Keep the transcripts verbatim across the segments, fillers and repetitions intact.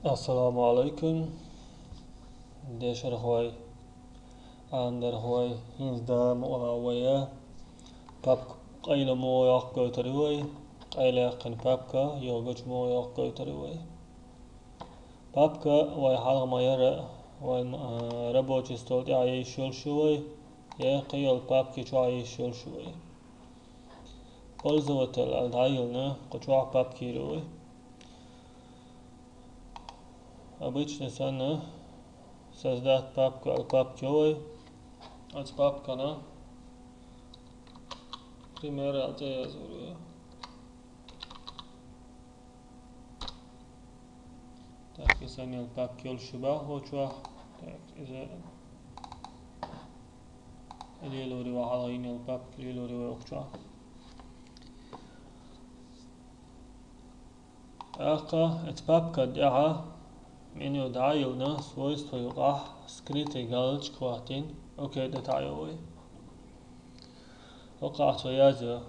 Ассаламу алайкум, дешархой, Ӏаламдархой, хӀинца дала ма ола вай, папка къайла мугӀа йоккха гойтар ю вай, къайла яьккхина папка йола гуча мугӀа йоккха гойтар ю вай. Папка вай хьалха ма яра, вай, а, рабочий стол тӀехь йиш йолуш ю вай, я кхин йолу папки чохь йиш йолуш ю вай. Пользователь аьлла дӀайиллина, кху чохь папки йир ю вай. Обычно санна создать папку аьлла папка ю вай. Оцу папкана пример аьлла цӀе язлур ю. Так, и санна папка йолуш ю боху чохь. Так, иза лелор ю вай хьалха йина йолу папка, лелор ю вай укху чохь. ТӀаккха оцу папкан тӀехь меню дӀайиллина, свойства юкъахь скрытый галочка хӀоттийна, окей тӀе таӀайо вай. ХӀокхахь цо язйо.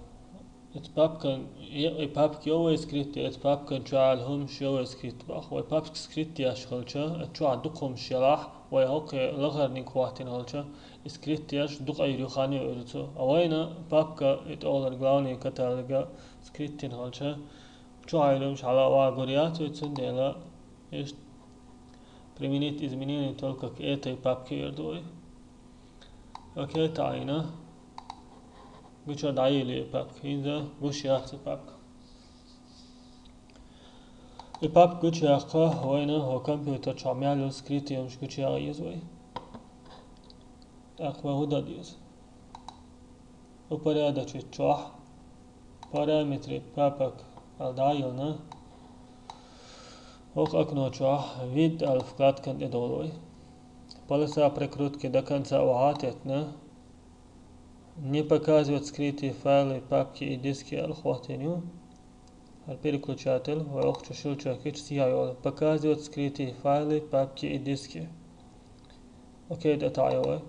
Оцу папкан, и, и папка ю вай скрытый, оцу папкан чохь аьлла хӀумаш ю вай скрытый боху. Вай папка скрытый еш хилча, оцу чохь дукха хӀумаш елахь, вай хӀокхе лахарниг хӀоттийна хилча, и скрытый еш дукха йир ю, хан йоуьйтур ю цо. А вайна папка, и тӀехула главный каталога скрытый хилча, чохь йолу хӀумаш хьала а гур яц вай, цундела иштта применить изменение только к этой папке йир ду вай. Окей таӀийна. Гучура дӀайиллина и папка. ХӀинца гуш яц и папка. И папка гучуяьккха, вайна хӀокху компьютер чохь мел йолу скрытый хӀумаш гучуяха еза вай. ТӀаккха вай хӀун дан деза? Упорядочить чохь, параметры папок аьлла дӀайиллина, хӀокху окно чохь вид аьлла вкладкан тӀе довла вай. Полоса прокрутки до конца охьа а теттина, не показывать скрытые файлы, папки и диски аьлла хӀоттийна ю. ХӀара переключатель, вай охьа чу щелчок йича схьайолу: показывать скрытые файлы, папки и диски. Окей тӀе таӀайо вай.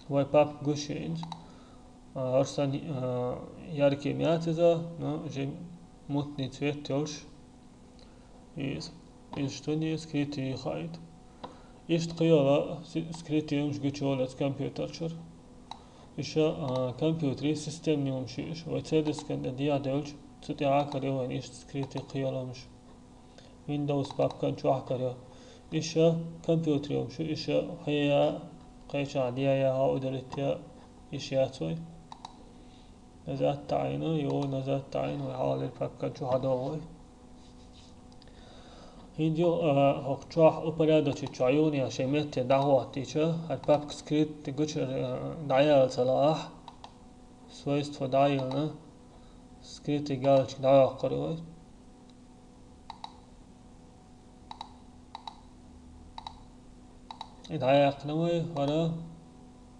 Вай папка гуш ю хӀинца. А, хӀара санна, а, яркий ма яц иза, но уже мутный цвет йолуш. Иза, иза что не скрытый хаийта. Иштта кхин йолу си-, скрытый хӀумаш гучуйолу оцу компьютер чуьра. Иштта, а, компьютерийн системный хӀумаш ю иштта. Вай цедискан тӀе дӀадевлча, цу тӀехь карайо вайна иштта скрытый кхин йолу хӀумаш. Windows папкан чохь карайо. Иштта компьютерийн хӀумаш ю, иштта хьея, кхечахь дея, хьо удалить е, иштта яц вай. Назад таӀийна, юха назад таӀийна, вай хьалхалера папкан чу хьадогӀу вай. ХӀинца юха, а, хӀокху чохь упорядочить чохь юха а шайн метте дӀахӀоттийча, хӀара папка скрытый гучура, а, дӀаяла ца лаахь, свойства дӀайиллина, скрытый галочка дӀайоккхур ю вай. И дӀаяьккхина вай хӀара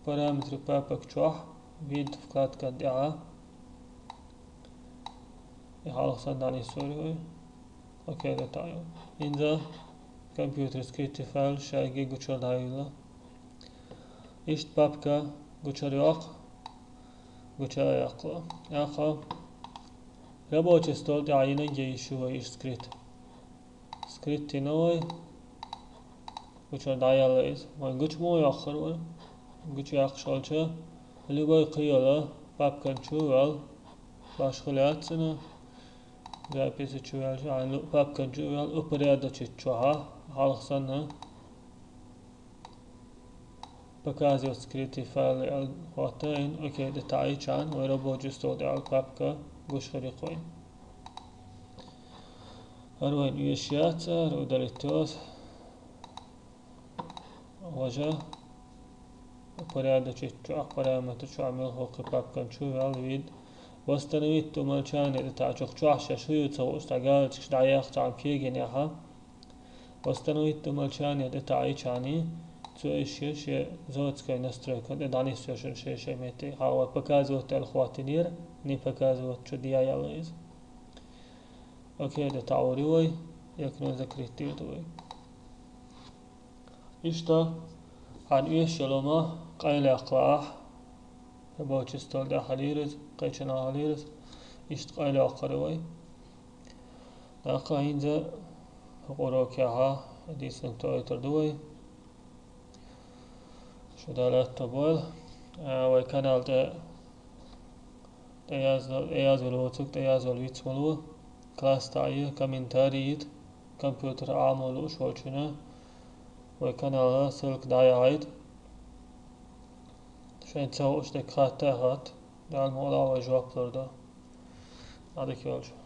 параметры папок чохь, вид вкладкан тӀехь. И хьалха санна дӀанисвор ю вай. Окей тӀе таӀайо. ХӀинца компьютер скрытый файл шайга гучура дӀайилла. Иштта папка гучура йоккху, гучура а яьккхина. ТӀаккха рабочий стол тӀехь йинарг йиш ю вай иштта скрытый. Скрытый йина вай. Гучура дӀаяьлла иза. Вайн гуча муха йоккхур вай? Гучуяккхаш хилча, любой кхин йолу папкан чу а ваьлла, башхалла яц цуьнан, записи чу ваьлча, хьайн лу-, папкан чу а ваьлла, упорядочить чохь, хьалха санна. Показывать скрытый файлы аьлла хӀоттийна, окей тӀе таӀийча, вай рабочий стол тӀехь йолу папка гуш хир ю-кх вайна. ХӀара вайна оьшуш яц, хӀара удалить йо ас. Важа упорядочить чохь, параметр чохь муьлхха кхин папкан чу а ваьлла вид. Восстановить умолчание тӀе таӀийча, чохь шаьш хӀун ю ца хууш, цхьа галочкаш дӀаехча, цхьаъ кегийнехь. Восстановить умолчание тӀе таӀийча, цо иштта шен заводской настройкан тӀе дӀанисвеш ю шен-шен метте. Хьалха вай показывать аьлла хӀоттийнера, не показывать чу дӀаяьлла иза. Окей тӀе таӀор ю вай, окно закрыть дийр ду вай. Иштта, хьайн оьшуш йолу хӀума къайлаяккха лаахь, рабочий стол тӀехь хилийра иза, кхечанхьа хилийра иза, иштта къайлаяккхур ю вай. ТӀаккха хӀинца Урокехь дийцинарг тоуьйтур ду вай. Шу Дала аьтто бойла. А, вай канал тӀе, тӀеяздо-, тӀеязвала воцург, тӀеязвала вицвала. Класс тӀе а е, комментарий йита, компьютер Ӏамо лууш волчунна вай канала ссылка дӀаяхьийта. Шайн ца хууш дерг хатта а хатта, Дала мукъ лахь вай жоп лур ду. Ӏадика йолчу.